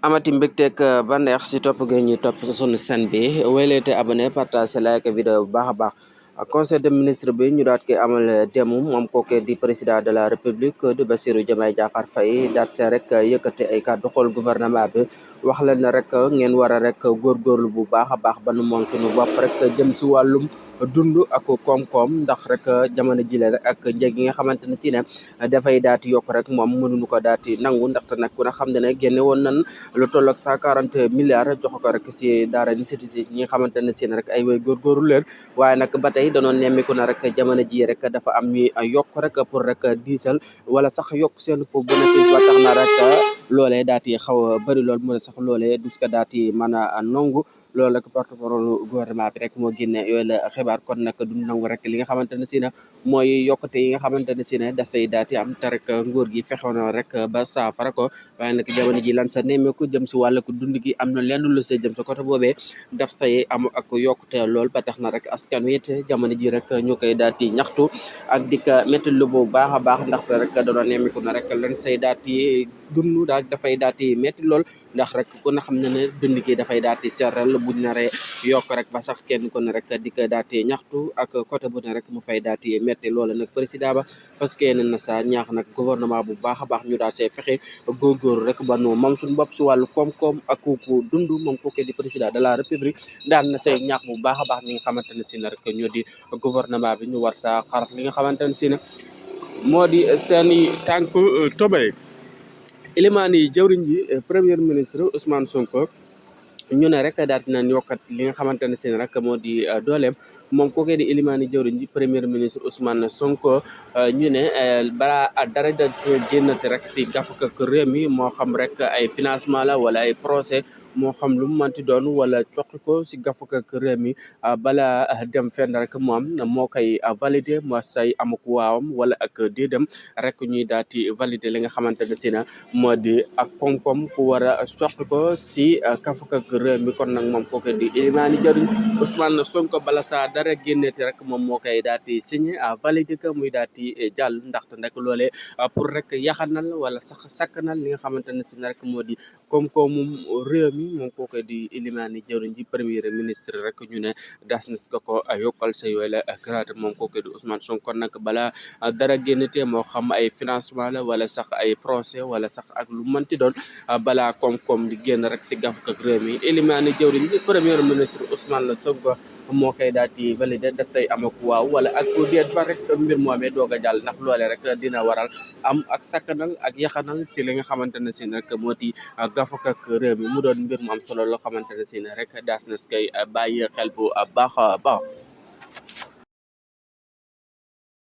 amati mbégteeg bànneex si topp gi ñuy topp sa sunu chaîne bi wéylee te abonné partage like vidéo bu baax a baax conseil des ministres bi ñu daat koy amal démb moom kooke di président de la république di Bassirou Diomaye Diakhar Faye daat see rek yëkkate ay kàddu xool gouvernement bi wax leen ne rek ngeen war a rek góorgóorlu bu baax a baax ba nu moom suñu bopp rek jëm si wàllum dund ak koom-koom ndax rek jamono jile rek ak njëg yi nga xamante ne si ne dafay daati yokk rek moom mënuñu ko daati nangu ndaxte nag ku ne xam ne génne woon nan lu toll ak 140 milliards jox ko rek si daara ni siti si ñi nga xamante ne si ne rek ay way góorgóorlu leen waaye nag ba tey danoon nemmiku na rek jamono ji rek dafa am ñuy yokk rek pour rek diisal wala sax yokk seen pour bénéfice ba tax na rek loolee daati xaw a bëri lool mu ne sax loolee dus ko daati mën a nangu loolu rek porte-parole gouvernement bi rek moo génne yooyu la xibaar kon nag du nangu rek li nga xamante ne si ne mooy yokkute yi nga xamante ne si ne dasay daati am te rek nguur gi fexoon na rek ba saafara ko waaye nag jamono ji lan sa nemmeeku jëm si wàllu dund gi am na lenn lu sa jëm sa côté boobee daf say am ak yokkute lool ba tax na rek askan wi it jamono ji rek ñu koy daati ñaxtu ak di ko métti lu bu baax a baax ndaxte rek doona nemmeeku na rek lan say daati dund daal dafay daati métti lool ndax rek ku na xam ne ne dund gi dafay daati seral buñ naree yokk rek ba sax kenn ku ne rek di ko daati ñaxtu ak côté bu ne rek mu fay daati métti loolu nag président ba parce que na sa ñaax nag gouvernement bu baax a baax ñu daal see fexe góorgóorlu rek ba no moom suñu bopp si wàllu koom-koom ak ku dund moom kooku di président de la république daan na say ñaax bu baax a baax ñi nga xamante ne si ne rek ñoo di gouvernement bi ñu war sa xaraf li nga xamante ne si ne moo di seeni tànk tobay ilimaan yi jëwriñ ji premier ministre Ousmane Sonko ñu ne rek daal dinañ yokkat li nga xamante ne si rek moo di dooleem moom kookee di ilimaani jëwriñ ji premier ministre Ousmane Sonko ñu ne balaa dara da génnati rek si gafaka réew mi moo xam rek ay financement la wala ay procès moo xam lu mu manti doon wala coqi ko si gafaka réew mi bala dem fenn rek moom moo koy valider moo say amuk waawam wala ak déedam rek ñuy daati valider li nga xamante ne si na moo di ak koom-koom ku war a coqi ko si gafaka réew mi kon nag moom kooku di ilimaani jëriñ Ousmane Sonko bala saa dara génneeti rek moom moo koy daati signé valider ko muy daati jàll ndaxte nag loolee pour rek yaxanal wala sax sakkanal li nga xamante ne si na rek moo di koom-koomum réew mi moom kooku di ilimaani jëriñ ji premier ministre rek ñu ne das na si ko yokkal sa yooyu la grade moom kooku di Ousmane Sonko nag bala dara génnetee moo xam ay financement la wala sax ay procès wala sax ak lu mënti doon balaa koom-koom di génn rek si gafak ak réew mi ilimaani jëwriñ ji premier ministre Ousmane la Sonko moo koy daati validé da say am ak waaw wala ak déet ba rek mbir moomee doog a jàll ndax loolee rek dina waral am ak sakkanal ak yaxanal si li nga xamante ne si rek moo di gafak ak réew mi mu doon mbir mu am solo loo xamante ne si rek daas na si koy bàyyi xel bu baax a baax